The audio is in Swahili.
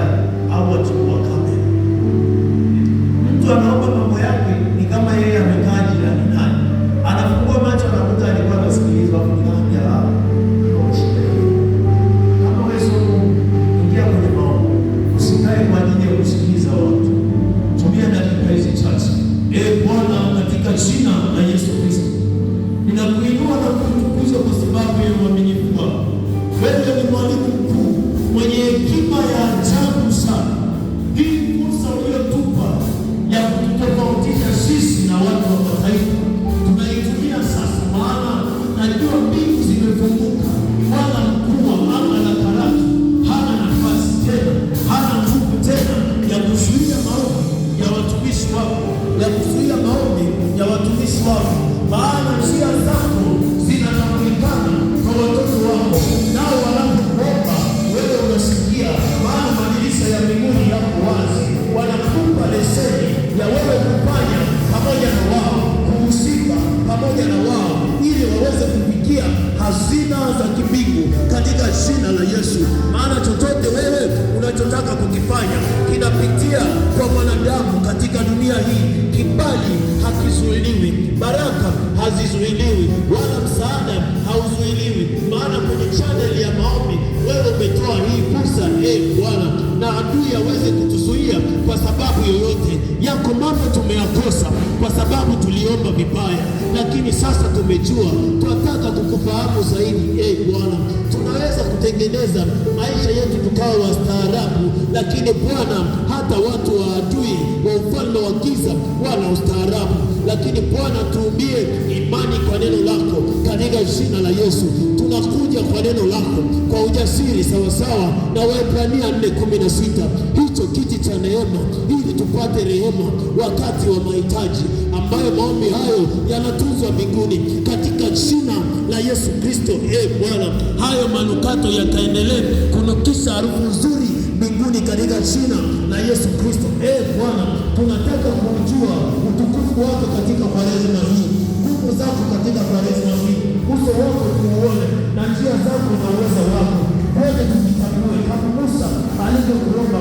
gari au wachukua kamera. Mtu anaomba mambo yake ni kama yeye amekaa jirani naye, anafungua macho anakuta alikuwa anasikilizwa, afu nikamwambia ah, shida hiyo. Kama wewe sio Mungu, ingia kwenye maombi, usikae kwa ajili ya kusikiliza watu. Tumia dakika hizi chache. Ee Bwana, katika jina la Yesu Kristo, ninakuinua na kukutukuza kwa sababu ya uaminifu wako. Wewe ni mwalimu mkuu mwenye hekima ya ajabu sana. Hii fursa uliyotupa ya kututofautisha sisi na watu wa mataifa tunaitumia sasa, maana najua mbingu zimefunguka, wala mkuu wa anga la karatu hana nafasi tena, hana nguvu tena ya kuzuia maombi ya watumishi wako, ya kuzuia maombi ya watumishi wako, maana njia zako zinatambulikana kwa watoto wako, nao wanapokuomba wewe unasikia, maana madirisha ya mbinguni yako wazi, wanakupa leseni ya wewe kufanya pamoja na wao, kuhusika pamoja na wao, ili waweze kufikia hazina za kimbingu katika jina la Yesu. Maana chochote wewe unachotaka kukifanya kinapitia kwa mwanadamu katika dunia hii. Kibali hakizuiliwi, baraka hazizuiliwi, wala msaada hauzuiliwi, maana kwenye chaneli ya maombi wewe umetoa hii fursa, eh Bwana, na adui aweze kutuzuia kwa sababu yoyote. Yako mambo tumeyakosa kwa sababu tuliomba vibaya, lakini sasa tumejua, tunataka kukufahamu zaidi. Eh Bwana, tunaweza kutengeneza maisha yetu tukawa wastaarabu, lakini Bwana, hata watu wa adui wa ufalme wa giza wana ustaarabu. Lakini Bwana, tuumbie imani kwa neno lako katika jina la Yesu. Tunakuja kwa neno lako kwa ujasiri sawasawa na Waebrania 4:16, hicho kiti cha neema, ili tupate rehema wakati wa mahitaji, ambayo maombi hayo yanatunzwa mbinguni katika jina la Yesu Kristo. E Bwana, hayo manukato yakaendelee kunukisha harufu nzuri mbinguni katika jina la Yesu Kristo. E Bwana, tunataka kujua utukufu wako katika Kwaresima hii, nguvu zako katika Kwaresima hii, uso wako tuuone, na njia zako na uweza wako, wote tujitambue kama Musa alivyokuomba.